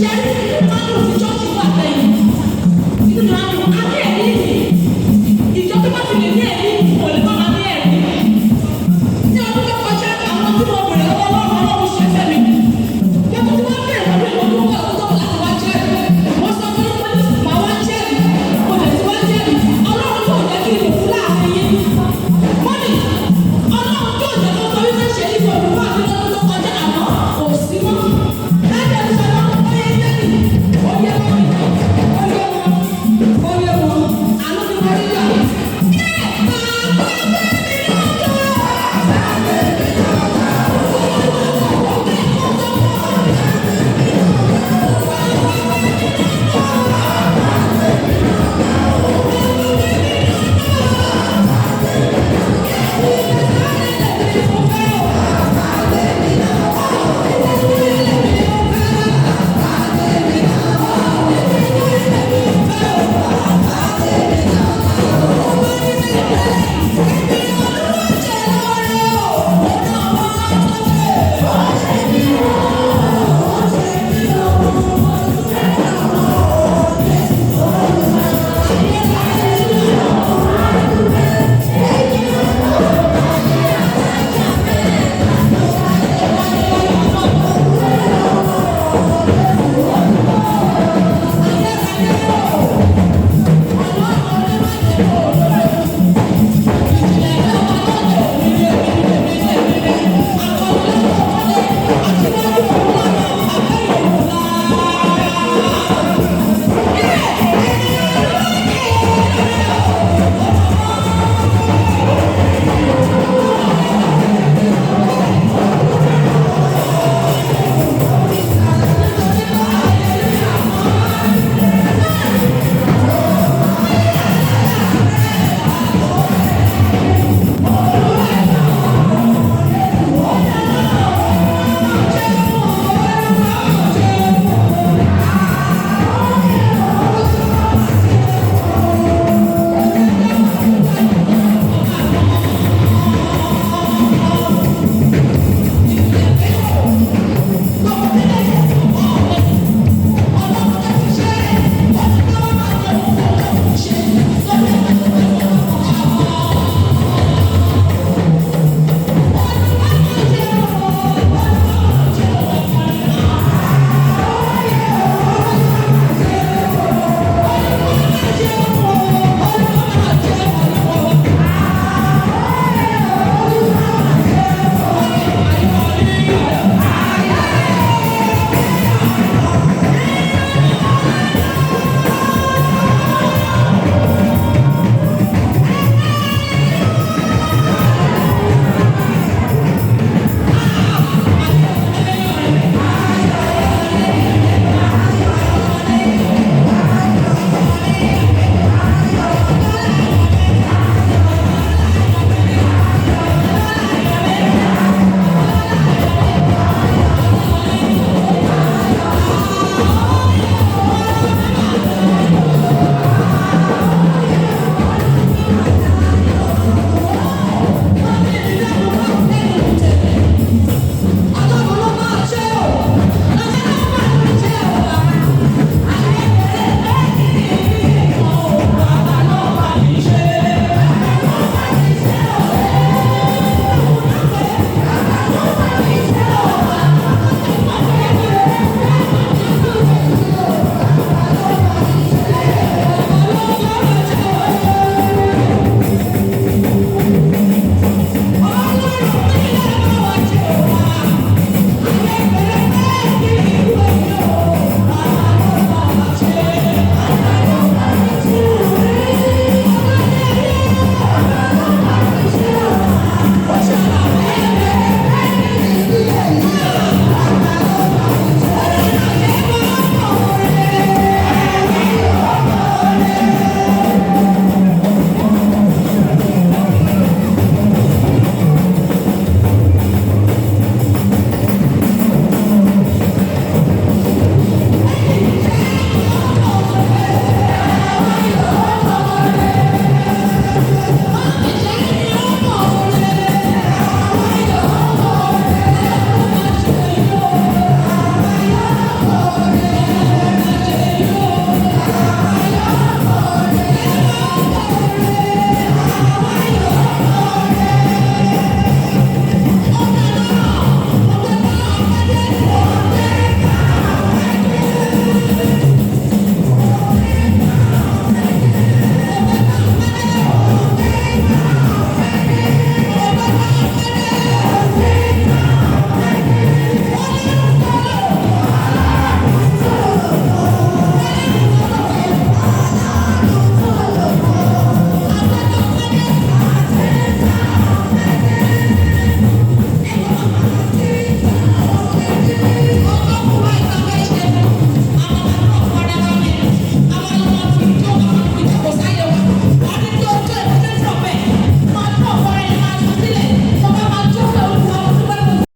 Ṣé rí inú mi máa ń dùn sí church wà tẹ̀yìn? Inú mi máa ń dùn. A ní ẹ̀rí yìí. Ìjọ tó bá ti lè ní ẹ̀rí, kò lè má máa ní ẹ̀rí. Ní ọdún tó kọjá, àwọn tí mo bèrè lọ́wọ́ Ọlọ́run, Ọlọ́run ṣe fẹ́ mi. Wọ́n tún ti wá bèrè lọ́dún ìwọ̀n tó ń bọ̀ lọ́dún tó bọ̀ láti wá jẹ́rìí. Mo sọ fún yín pé màá wá jẹ́rìí. Mo dẹ̀ ti wá jẹ́rìí. Ọlọ́run tó jẹ́ kí n lò fún láàrin yín. Mummy, Ọlọ́run tó jẹ́ kó sọ wípé ṣe ní kò wà ní lọ́dún tó kọjá àmọ́ kò sí mọ́. Láti ẹni sọ lọ́wọ́, ó yẹ jẹ́rìí. Ó yẹ mummy. Ó yẹ wọn. Ó yẹ wọn. Àánú ni mo rí gbà. Ẹ bàbá mi lọ́jọ́.